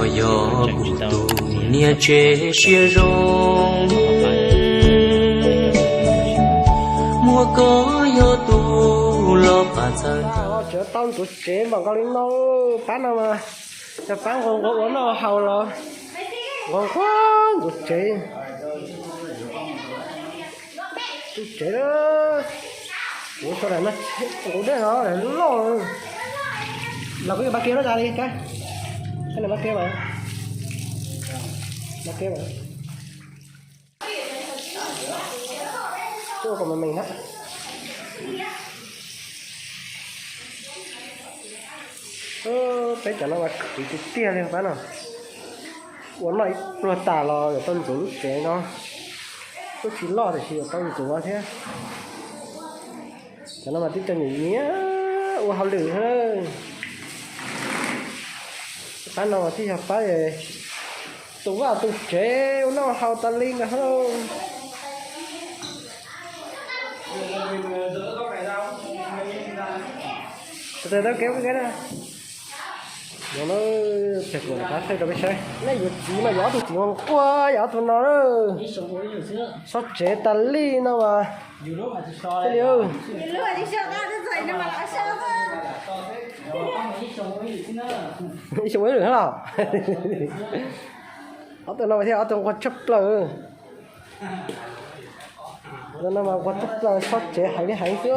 Yog kuv tus niam tsev siab zoo, muaj koj yog tus los pab txhawb. Tsev tau ntxuav tsev npaum nkaus li no, pab no mas yog pab nqua nqua ua noj haus los nqua nqua ntxuav tsev. Tus tsev lawm, kuv sau daim no, kuv dej no loj. Los kuv yuav pab kiag no tas li, pab kiag, pab kiag. Tuaj kom me me na. Peb cov no mas khwv tiag tiag li pab no. Ua noj ib pluag tas los yuav tau ntxuav lub tsev no. Kuj tsis loj tiam sis yuav tau ntxuav thiab. Cov no mas tib co nyiam nyiam ua hauj lwm thiab. Pab no thiaj yog pab tu vaj tu tsev ua noj haus tas li ntag. Tes tau kev ua ke na. No, tes kuv pab thaij rau peb saib. Nej yuav txiv mas yuav ob tug txiv nquag, yuav ob tug no. Sob tsev tas li no mas. Ib xyoo ib lwm los? Ob tug no thiab ob tug nquag tshaj plaws. Tus no mas nquag tshaj plaws, sob tsev heev li heev xwb.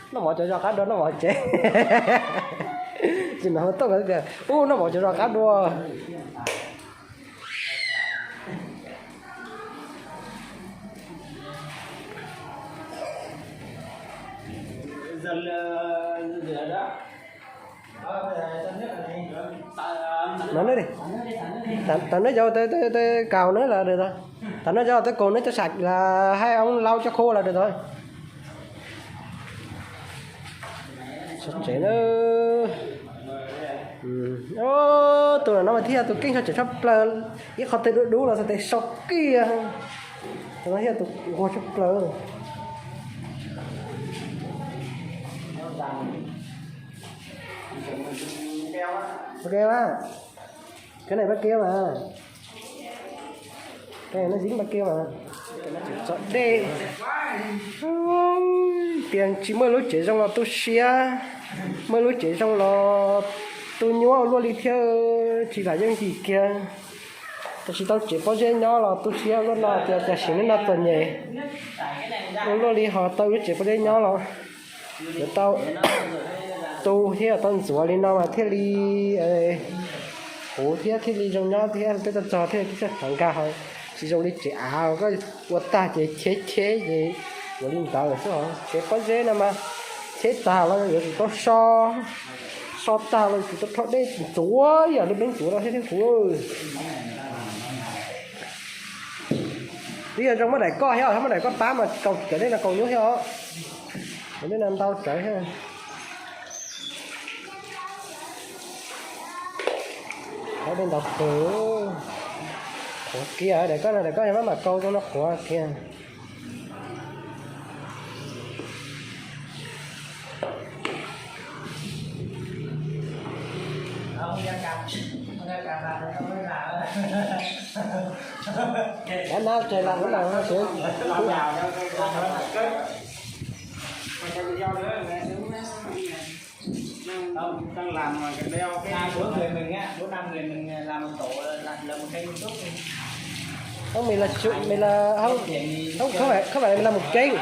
Noj mov cov zos qab dua noj mov tsev. Tsis noj tooj tias ub noj mov cov zos qab dua. Tam no yog tej kaus na los, tam no yog tej kaus na coj sam las hais oob laub coj khua los tau. Tsev na. Tus no mas thiaj tus keeb tshaj tsev tshaj plaws, ib qho tes dub dub los xav tes sau kiag. Tus no thiaj tus nquag tshaj plaws. Ok, kab nees pab kiag mas. Kab nees no zib pab kiag mas. Txog dej tias tsis muaj lub tsev zoo los tu siab, muaj lub tsev zoo los tu nyuaj ua luaj li thiab, tsis lam yooj yim kiag. Tab sis tau tsev pob zeb nyob los tu siab luaj no tias tam sim no txom nyem ua luaj li ho tau lub tsev pob zeb nyob los yuav tau tu thiab tau ntxuav li no mas thiaj li huv thiab thiaj li zoo nyob thiab peb tau txog thiaj li txawj txav nkag ho. Tsis zoo li tsev av koj ua tag ces cheb cheb ces ua li ntawd xwb. Tsev pob zeb no mas cheb tag los yuav tsum tau so, so tag los yuav tsum tau rho dej ntxuav ib yam li peb ntxuav no thiab thiab kuv. Twb yog zoo muab daim koj thiab, muab daim koj pab mas kaus cov dej no kaus nyuaj thiab os. Cov dej no ntau tsawv thiab. Dej ntau kawg. Qhuav kiag daim koj no, daim koj yog maj mam kaus rau no qhuav kiag. Cov no tsev lam ub lam no xwb. Không, mình là, mình là, không, không phải, không phải mình là một kênh,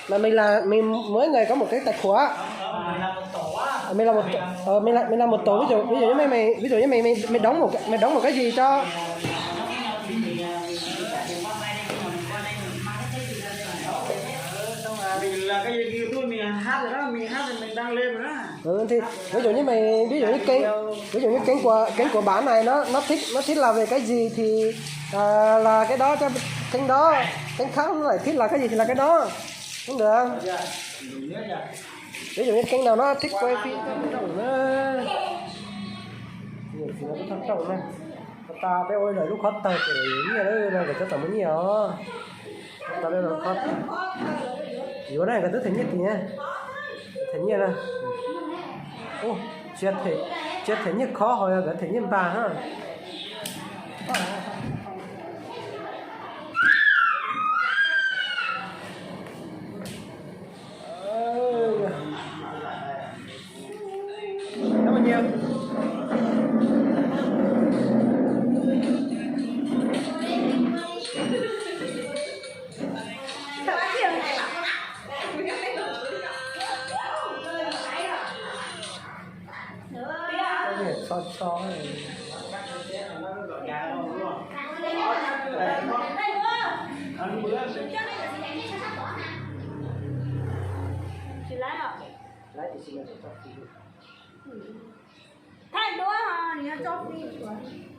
mà mình là, mình, mỗi người có một cái tài khoản. Mình là một, ờ, mình là, mình là một tổ, ví dụ, ví dụ như mày, mày, ví dụ như mày, mày, mày đóng một cái, mày đóng một cái gì cho. Mình là cái gì, YouTube mình hát rồi đó, mình hát rồi mình đăng lên rồi đó. Ừ, thì ví dụ như mày, ví dụ như kênh, ví dụ như kênh của, kênh của bạn này nó, nó thích, nó thích là về cái gì thì, à, là cái đó cho kênh đó, kênh khác nó lại thích là cái gì thì là cái đó. Không được. Ví dụ như kênh nào nó thích quay phim, nó thon trông nữa. Nhiều khi nó có thon trông nữa. Tau peb ua lawm lub kho tawg ces nyiaj lawm no nkawd txhob tau muaj nyiaj os. Tau lawm lub kho tawg. Yuav na, nkawd twb them nyiaj tiag. Them nyiaj na. Ub. Tsis yog them nyiaj khov, ho yog nkawd them nyiaj npag na. Txhob txhob. Thaij duab ho nws yog tso fij tsuav.